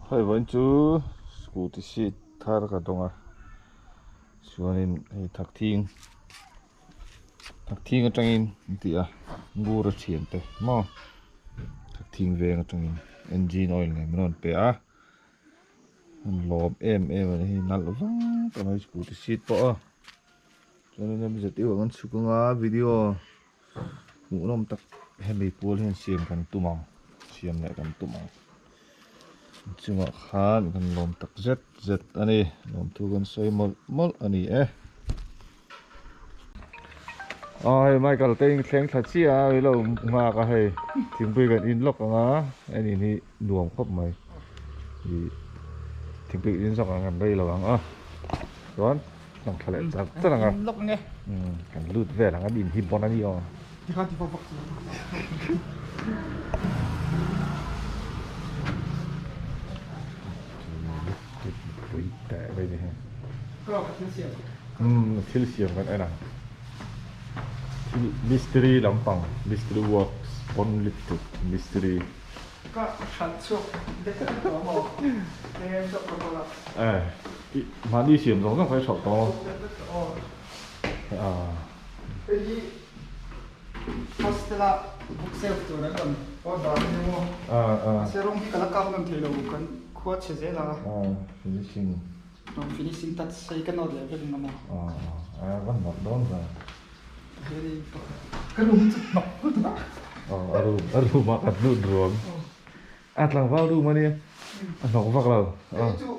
Hei vawiin chu scooty seat thar ka dawng a chuanin hei thakthing thakthing atangin an ti a ngur a thian te maw thakthing veng atangin engine oil nen min rawn pe a an lawm em em a ni hei nalh vang ta mai scooty seat pawh a chuanin hemi zet deuh ah kan chhuk anga video Hmuhnawm tak hemi pual hian siam kan tum ang siam leh kan tum ang chungah khan kan lawm tak zet zet a ni lawmthu kan sawi mawlh mawlh a ni e aw hei Michael te in thleng thla chiah a ilo nghak a hei thingpui kan in lawk ang a hei hi nuam khawp mai ih thingpui in zawk ang kan rei lo ang a chuan. Lang thla leh char char ang a. Lawk nge. Kan lut vel ang a din hi bon a ni aw. Tikhan ti vak vak chu. Pui teh mai ni hi. Ka thil siam. Thil siam kan en ang. Thil mystery lampang mystery works bon lutuk mystery. Ka hralh chhuak vek vek tawh maw? Tlem chauh ka kawl a. Eh, i mahni siam zawng zawng kha i hralh tawh maw? Vek vek tawh aw. Ah. Hei hi hostel a bookshelf tur an rawn order a ni maw? Ah ah. Mahse rawng hi ka la kap nawn thei lo, kan khua chhe zel a. Ah, finishing. Rawng finishing touch hei ka note leh vek ang maw? Ah, ah, a van mak dawn ve. Hei pakhat ka room hi chu hnawk lutuk a. Aw a room a room ah kan lut ruang. A tlangval room a nia a hnawk vak lo. Hei chu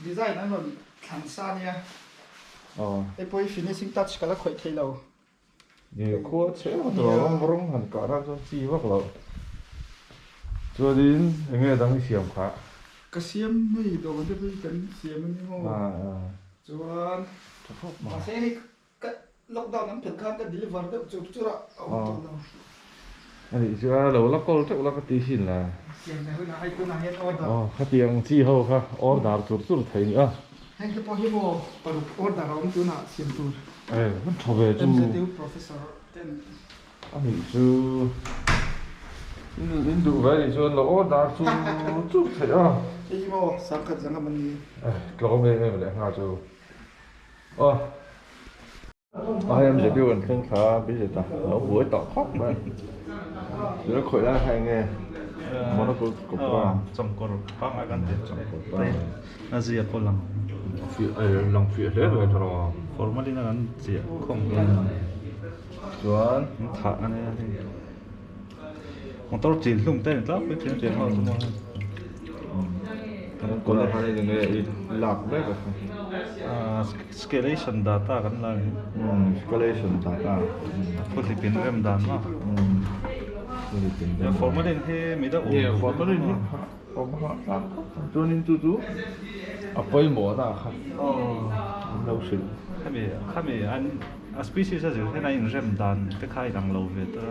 design an rawn thlan sa ania. Aw. Hei pawh hi finishing touch ka la khawih thei lo. Ni khua chhe vak lo rawng rawng han kah nan chuan chi vak lo. Chuanin eng nge dang i siam khah? Ka siam hei dawhkan te pawh hi kan siam a ni maw? Chuan mahse hei Ka lockdown an phelh khan ka deliver deuh chur chur a, a awm tawh lo. A nih chu a, lo la call teuh la ka ti sin la. Siam leh hunah hei tunah hian order. Aw, khatiang chi ho kha order chur chur thei nia. Heng te pawh hi maw paruk order a awm tunah siam tur. E, kan tha ve chu. MZU professor ten. A nih chu in duh ve nih chuan lo order chur chur theih a. Hei hi maw sangkhat zanga man ni. E, tlawm em em leh nghal chu. Aw a hei mzp an thleng thla a busy ta a lo buai tawh khawp mai tuna khawih lai kha enge monocle cobra chawngkawr pangngai kan ti chawngkawr pangngai a zia pawh lang lang fiah hle mai thar aw formalin a kan chiah khawm hian chuan an thah a nia hei motor chin hlum te ni tlangpui thin a tiang ho chu maw Kawla khan hei enge i lak vek a ah scalation data kan la ni scalation data phuhlipin rem dan maw phuhlipin rem formalin hi mi deuh yeah formalin hi awm hah tlak khawp mai chuanin chu chu a pawimawh na kha an lo hrilh khami khami an a species a zir hian a inrem dan te kha a inang lo ve ta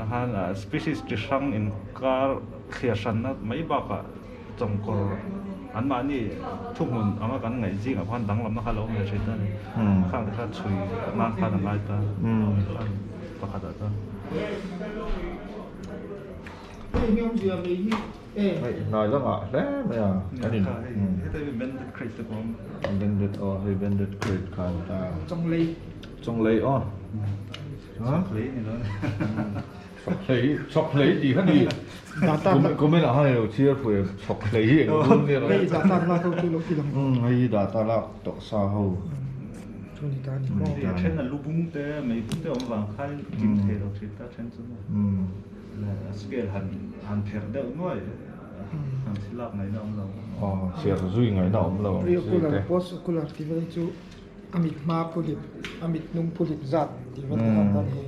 a khan species chi hrang inkar thliar hranna mai bakah chawngkawr anmahni thuhmun anga kan ngaih zingah khan danglamna kha a lo awm ve thin ta a ni. Khang te kha chhui nan khan a ngai ta khan pakhatah chuan. Hei hnai lamah hle mai a kan in Heta hi banded crate te pawh a awm. Banded aw hei banded crate kha a ni ta. Chawnglei. Chawnglei aw. Chawnghlei ni lo a ni. Chawkhlei, chawkhlei tih kha ni. Comment ah khan ilo chhiar pui em? Chawkhlei hi eng bul nge lo. Hei data lak ho chu lo ti lang. Umm hei data lak tawh sa ho. Chu ni ta ni maw. A then a lu bung te, mei bung te awm vang khan kim thei lo thin ta then chu maw. A scale han han pherh deuh nuai han thil lak ngaihna awm lo. Aw chhiar zui ngaihna awm lo. Pre-ocular, post-ocular tih vel hi chu A mit hma phuhlip, a mit hnung phuhlip zat tih vel te khan tan hei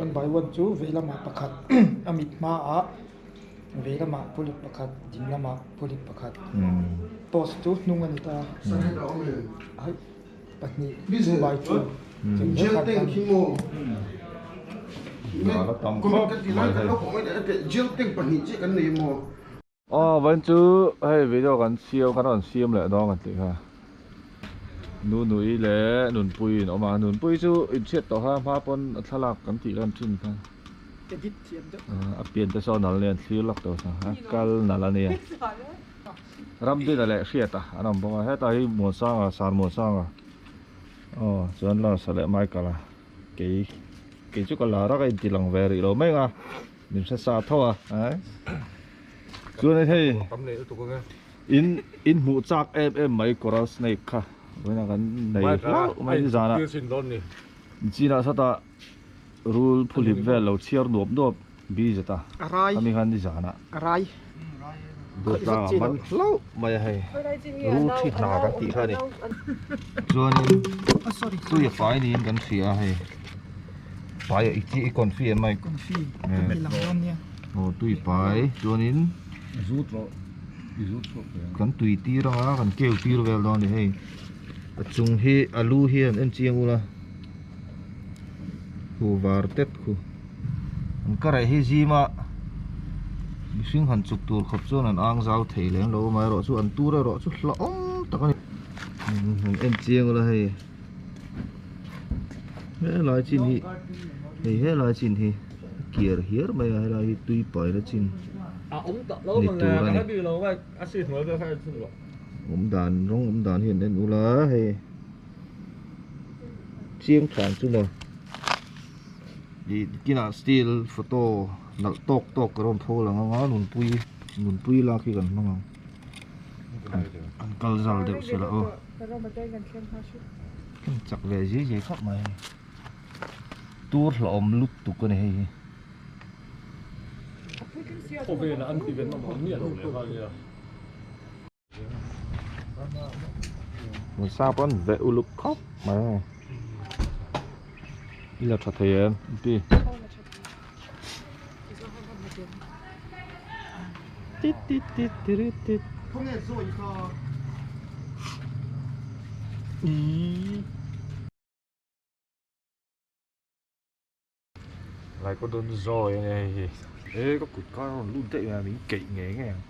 one by one chu vei lamah pakhat a mit hmaah vei lamah phuhlip pakhat ding lamah phuhlip pakhat post chu hnung a ni ta a pahnih two by two Aw vawiin chu hei video kan siam kan rawn siam leh dawn kan tih kha Nunui leh Nunpui in awm a Nunpui chu inchhiat tawh kha hma pawn a thlalak kan tih lan thin kha. Edit thiam deuh. A pian te saw nal nen thlir lak tawh a kal nal a nia. Ramdina leh Hriata an awm bawk a hetah hi Muansanga Sar Muansanga aw chuan Lars-a leh Michael-a kei kei chu ka lar a ka inti lang ve rih lo mai ang a min hre sa tho a chuan hei in in hmuh chak em em mai coral snake kha vawiin ah kan nei hlauh mai nizanah chinah sawtah Rul phuhlip vel lo chhiar nuap nuap bi zet a, ami khan ni zanah Durtlang a man hlauh mai a hei, rul thi hna kan tih kha a ni. Chuanin tui a fai niin kan hria a hei, pai a i confi em mai? Aw tui pai chuanin kan tui tir anga kan keu tir vel dawn a ni hei, a chung hi a lu hian en chiang ula. Khu var tep khu an ka reh hi zima mihring han chuk tur khawp chuan an ang zau thei lem lo amaherawh chu an tur erawh chu hlauhawm tak a ni han en chiang ula hei helai chin hi hei helai chin hi a kiar hiar mai a helai hi tui paina chin ni tur a ni awm dan rawng awm dan hi an en ula hei. Chiang than chu maw ih kinah steel photo nalh tawk tawk ka rawn tho lang anga nunpui nunpui lak hi kan hmang ang an kal zal deuh se la aw kan chak ve zui zui khawp mai hei tur hlauhawm lutuk a ni hei hi. Hmun sang pawn veh uluk khawp mai a i la tha thei em pi tit tit tit tit tit Lai pawh dawn zawi a nia hei hi e ka kut kha a rawn lut daih mai a min keih ngei ngei ang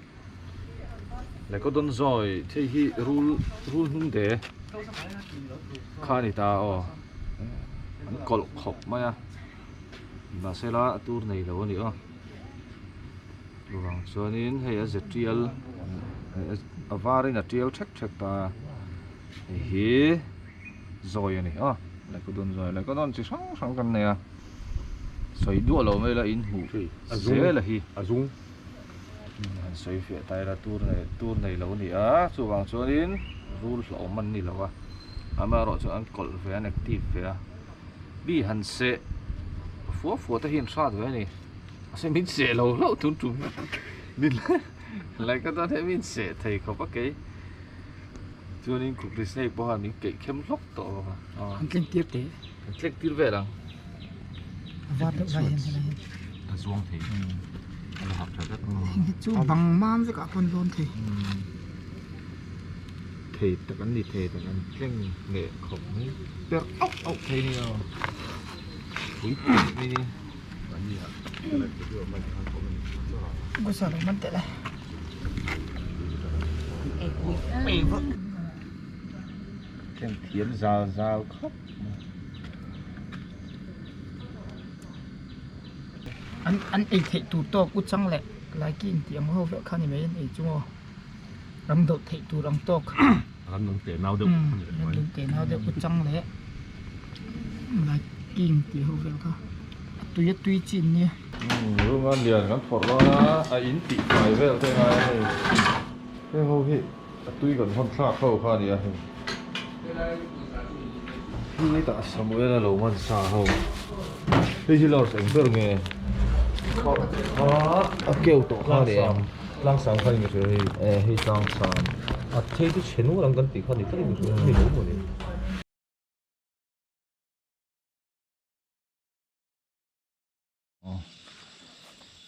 Lai pawh dawn zawi hei hi rul rul hnung de kha a ni ta aw an kawlh khawp mai a mahse la a tur nei lo a ni aw chuvang chuanin hei a ze tial a varin a tial thek thek ta a hei hi. Zawi a ni a Lycodon zawi Lycodon chi hrang hrang kan nei a sawi duah lo mai la in hmuh zel a hi a zung han sawi fiah ta ila tur nei tur nei lo a ni a chuvang chuanin rul hlauhawm an ni lo a amaherawh chu an kawlh ve an active ve a mi han seh fua fua te hi an hrat ve a ni mahse min seh lo hlauh tun tum min Lycodon hi min seh thei khawp a kei. Chuanin kukri snake pawh khan min keih khem hlawk tawh bawk a. An tleng tir teh. An tleng tir vel ang. A var deuh lai hian helai hian. A zuang thei. A la hak tha vek. Heng hi chu bang mam vekah pawh an lawn thei. Thei tak an ni thei tak an tleng leh khawp mai. Per auh auh thei nia. Pui pui mai ni. Gusa lo man teh le. Tleng thiam zal zal khawp mai. An an ei theih tur tawk u chang leh Laiki intih ang ho vek kha ni mai an ei chung aw. Ram dawh theih tur ang tawk. Ram nung teh nau deuh. Ram nung teh nau deuh u chang leh Laiki intih ho vel kha a tui a tui chin nia. Room a lian kan phawrh dawn a, a in tih fai vel te ngai a hei. Heng ho hi a tui kan hawn thlak ho kha a ni a hei. Hi tah Samuel a lo man sa ho. Hei hi Lars eng ber nge? A keu tawh kha a ni em? Tlangsam kha ni ka hria hei. E hei tlangsam. A thei chu chhe nual ang kan tih kha ni tlat in ka hria a ni lo maw ni?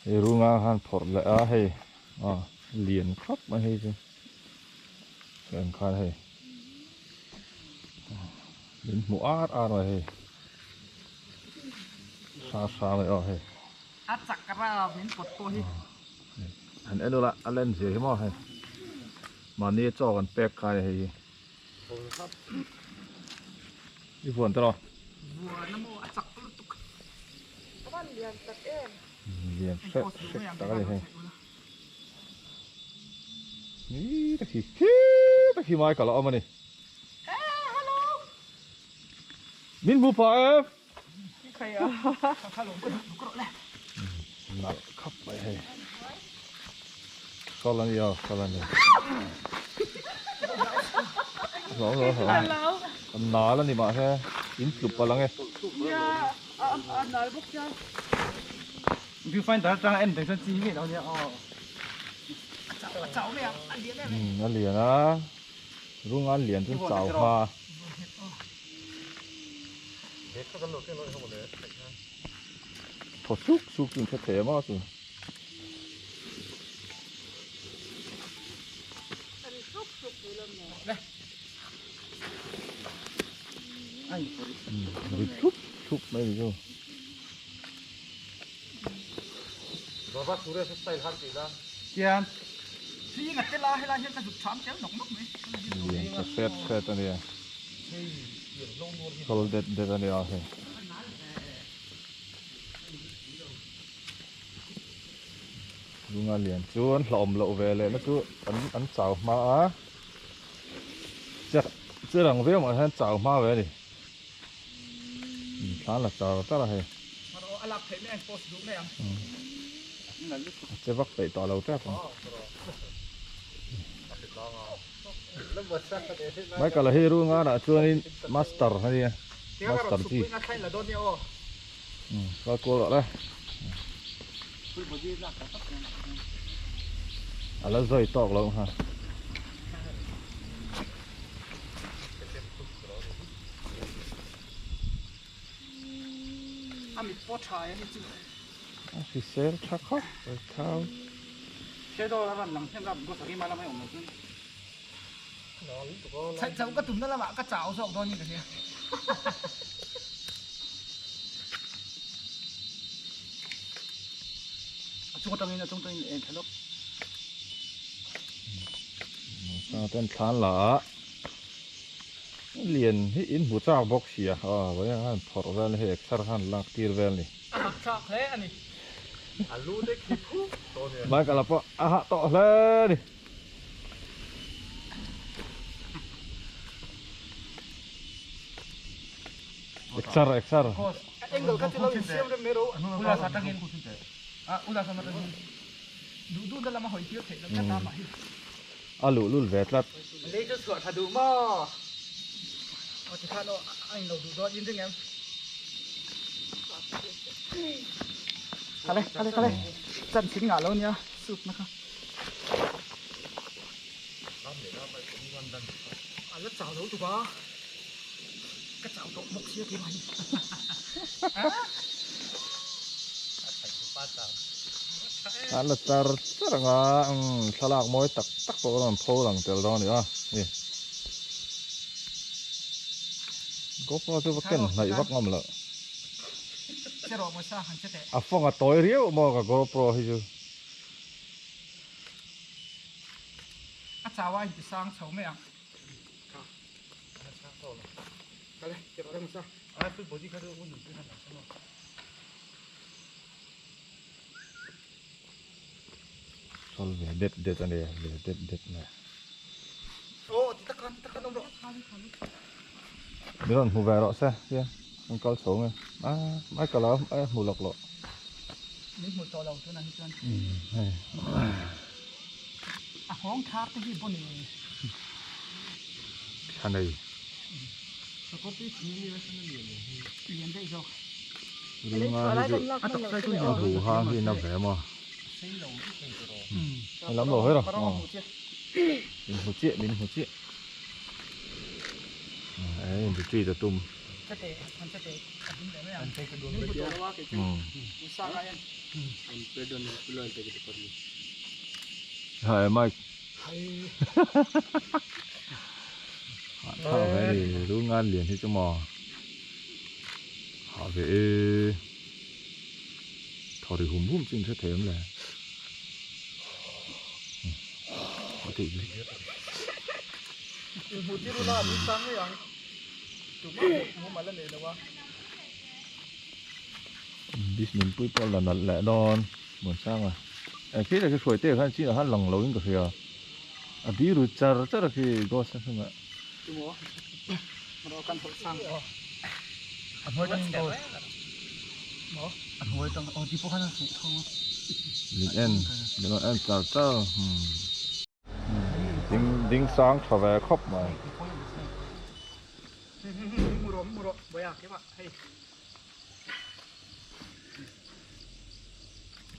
Hei runga khan phawrh leh a hei a lian khawp mai hei chu eng khan hei min hmu ar ar mai hei hra hra mai aw hei a chak ra min pawt pawh hi han en ula a len zia hi maw hei mahni chaw kan pek kha a ni hei hi. I vuan tawh Vuan a maw a chak lutuk. A van lian tak em. Lian hrek hrek tak a ni hei. Ni tak hi khi tak hi mai ka la awm a ni. Min hmu pah em? Nalh khap mai hei. Hrawl a ni aw, hrawl a ni. Hlawm hlawm hlawm. A nal a ni mahse in tlup a lang e. Viewfinder atanga en reng chuan chi ngei lo nia aw. A lian a, runga an lian chuan chau hma. Thaw suk suk chu in hre thei em a chu. Ri thlup thlup mai ni chu. Lian tha hret hret a nia. Kal det det a nia hei. Lunga lian chu an hlauhawm loh ve leh na chu an an chau hma a che che rang viau mah hian chau hma ve a ni thlan la char char a hei a che vak peih tawh lo tep ang Michael a hi runga ah chuanin master a nia master chi. Kal kual rawh le. A la zawi tawk lo ha. A mit pawh tha e ni chu. A hrisel tha khawp mai thau. Chhaih chauh ka tumna lamah ka chau zawk dawn in ka hria. A chung atangin a chung atangin en thla lawk. Sanga ten thlan la a lian hi in hmu chak bawk sia aw vawiin khan phawrh vel ni hei exer khan lak tir vel ni. A chak hle a ni. A lu te khi phuk tawh a nia. Michael a pawh a hah tawh hle a ni. Exer exer. Angle kha chu lo insiam rem mai ro. Ula sa tangin. A ula sa tangin. Duh duh na lama hawi tir theih loh tlat a mah hi. A luh lul ve tlat. Lei chu chhuah tha duh maw? Aw ti khan aw a in lo duh dawn in ring em? Khale khale khale chan thing ngah lo nia soup na kha. A la chau lo tuk a, ka chau tawh bawk sia keimah hi. A la char char ang a, umm thlalak mawi tak tak pawh ka rawn pho lang tel dawn a ni a, hei GoPro chu va ken hnaih vak ngam loh. A fawng a tawi riau maw ka GoPro hi chu. A chau a inti sang chho mai ang. Kha a sang chho lo. Kale ti rawh reng sa. A full body kha chu un pui han ang sa maw. Sol ve det det a ni ve det det mai. Aw ti tak khan ti tak khan awm rawh. Mi rawn hmu ve rawh se tia an kal chho nge a Michael a a hmu lawk loh. Min hmu tawh lo tunah hi chuan. Hei. A nghawng thar te hi baw ni. Thla nei. Lian daih zawk. Ringa hi chu a hu hang hi na ve maw. Hei lam lo hawi rawh. Min hmu chiah min hmu chiah. Ei retreat a tum. Hai Mike. Thau ve ni lu ngan lian hi chu maw. Ha ve e. Thawri hum hum chu in hre thei awm le. A tih chu. Inhmuh tir ula an insang ngei ang. Tumah mumal a nei lo a. Disney pui pawh la nalh leh dawn. Muansanga eh khi leh khi hruai te khan chinah khan lang lo in ka hria a biru char char a khi ghost a hnungah. Min en min rawn en char char umm ding ding sang tha ve khawp mai.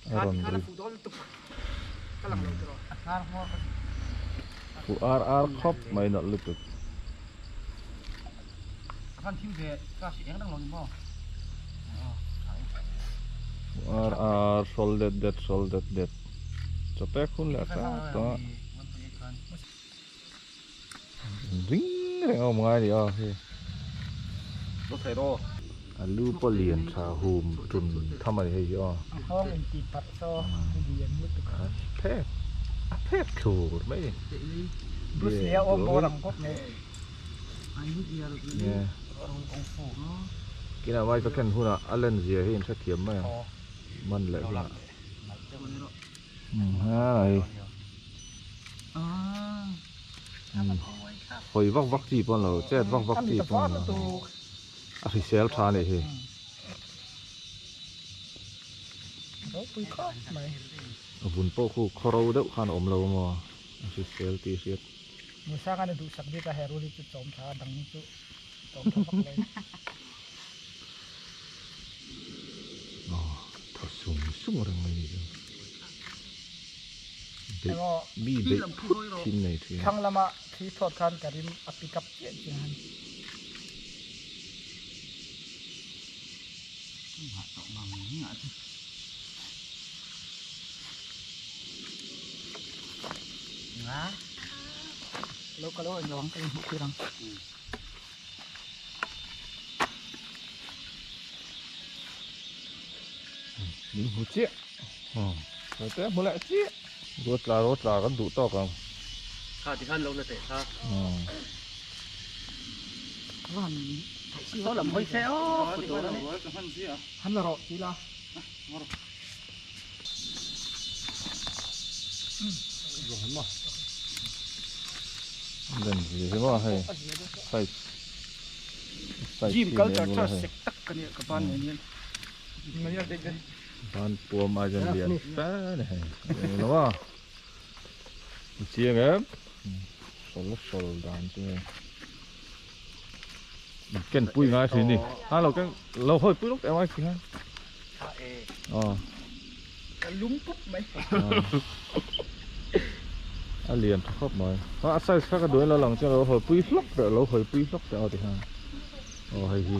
A rawn ri Fuh ar ar khawp mai nalh lutuk. Fuh ar ar hrawl det det hrawl det det chaw pek hun leh ta ta ring reng a awm ngai a ni a hei a lu pawh lian tha hum ṭun tham a ni hei hi aw a phek a phek thlur mai a ni kinah mai ka ken hunah a len zia hi in hrethiam mai ang man leh hunah. Hawi vak vak chi pawh an lo chet vak vak chi pawh an lo a hrisel tha a nih hi. A vun pawh khu khaw ro deuh khan a awm lo maw a hrisel tih hriat. Aw thaw sung sung reng mai ni chu. Beih mi beih phut thin nei thin. Thlang lama thli thawt khan ka rim a pick up chiah chiah han. Lo ka lo en lo ang ka inhmuh tir ang. Min hmu chiah Hei te hmu leh chiah Ruat tla ruat tla kan duh tawk ang Kha ti khan lo la teh kha Saw lam hawi se aw Han la rawh ti la Len zia hi maw hei size size Gym culture chu sek tak ka nia ka ban nen hian Ban puam ai chuan lian fe a ni hei eng lo a i chiang em sawl sawl dan chu hei ken pui ngai thin ni ha lo ken lo hawi pui lawk teh mai khi khan aw ka lum pup mai a lian tha khawp mai a size kha ka duh in lo lang chiang lo hawi pui hlawk teh lo hawi pui hlawk teh aw ti khan aw hei hi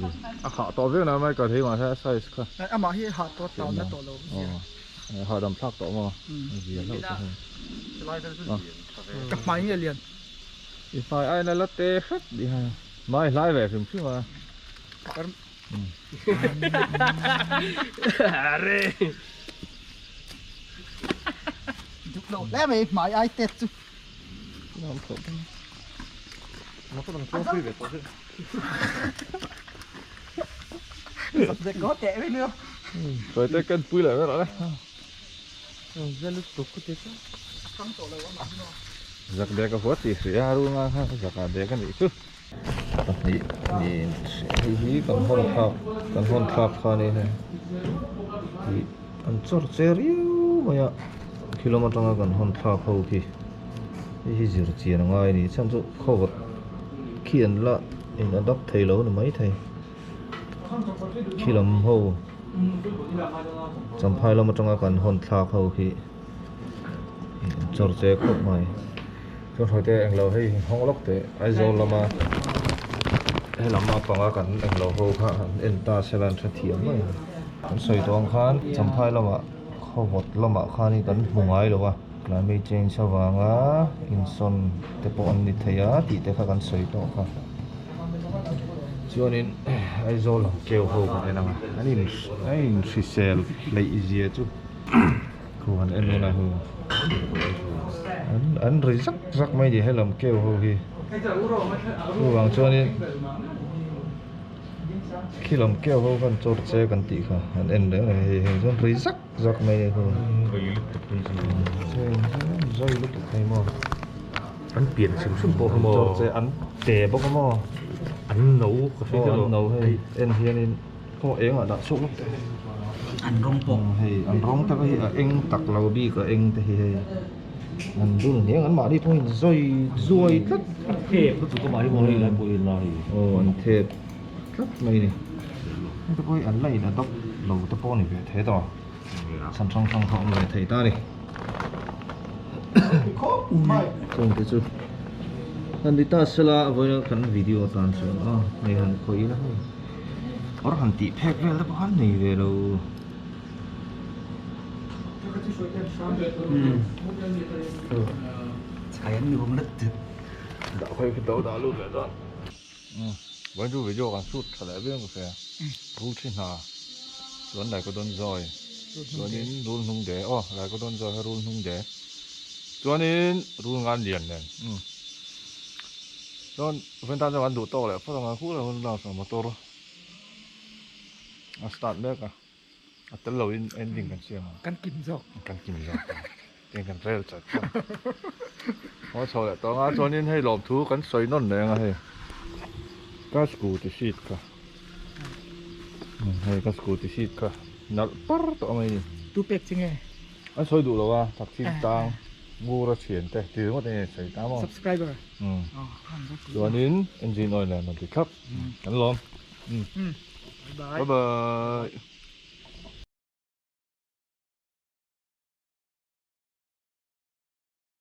a hah tawh viau na mai ka thei mahse a size kha amah hi hah tawh tau na tawh lo aw hahdam thlak tawh maw a zia hlauh chu hei ka hmai nge lian I hmai aina la te hrep tih ha hmai hlai ve hrim hrim a. Are. Duk lo hle mai hmai ai tet chu. Nam thawh bang. Motor ang chuang pui ve tawh hi. Zak zek go teh mai nio. Sawi te ken pui leh vel le. Zak dek a huat tih hria a runga kha zak ah dek a nih chu. Pahnih niin hei hi kan hawn thlak kan hawn thlak kha a ni hei ih an chawr che riau mai a khi lam atanga kan hawn thlak ho khi hei hi zir chian a ngai a ni chhan chu khawvawt khi an la in adapt thei lo a ni maithei khi lam ho. Champhai lam atanga kan hawn thlak ho hi chawr che khawp mai chuan hruaite englo hei hawng lawk teh Aizawl lama helam a panga kan englo ho kha han en ta sela an hre thiam mai ang kan sawi tawh ang khan Champhai lamah khawvawt lamah khanin kan hmu ngai lo a climate change avanga insawn te pawh an ni thei a tih te kha kan sawi tawh kha. Chuanin Aizawl lam keu ho kan en ang a, an in an in hrisel hleih zia chu khu han en dawn a hu an an ri zak zak mai ni helam keu ho hi chuvang chuanin. Khi lam keuh ho khan chawr che kan tih kha an en reng reng hei heng chuan rei zak zak mai a ni thung. Rei lutuk hei chu. Heng hian zai lutuk hei maw. An pian hrim hrim pawh kha maw. Chawr che an te bawk a maw. An no ka hre deuh. An no hei en hianin khaw engah dah chhuak lawk teh. An rawng pawh. Hei an rawng te hi a eng tak lo bik a eng te hi hei. An dul hniang an mahni pawhin zawi zuai tlat. An thep lutuk a mahni pawh hei lai pawh hi la hei. Aw an thep tlat mai a ni. Hei te pawh hi an la in adopt lo te pawh a ni ve thei tawh a. Chhan hrang hrang kha a awm ve thei ta a ni. Chung te chu han ti ta sela vawiin a kan video atan chuan a hei han khawih ila hei awr han tih phek vel te pawh khan nei ve lo. Vawiin chu video kan shoot tha leh viau ka hria rul thi hna chuan Lycodon zawi chuanin rul hnung de aw Lycodon zawi kha rul hnung de chuanin rul ngan lian nen chuan vawiin tan chuan kan duh tawk leh phawt ang a khu la motor a start mek a. A tel lo in ending kan siam ang. Kan kim zawk. Kan kim zawk. Tiang kan rel chat chat. Haw chho leh tawh anga chuanin hei lawmthu kan sawi nawn leh anga hei. Ka scooty seat kha. Hei ka scooty seat kha nalh par tawh mai ni. Tu pek chi nge? An sawi duh lo a, taxi tang ngur a thian te ti ringawt a ni sawi ta maw. Subscriber. Chuanin engine oil nen rawn ti thlap. Kan lawm. Bye bye. Bye bye.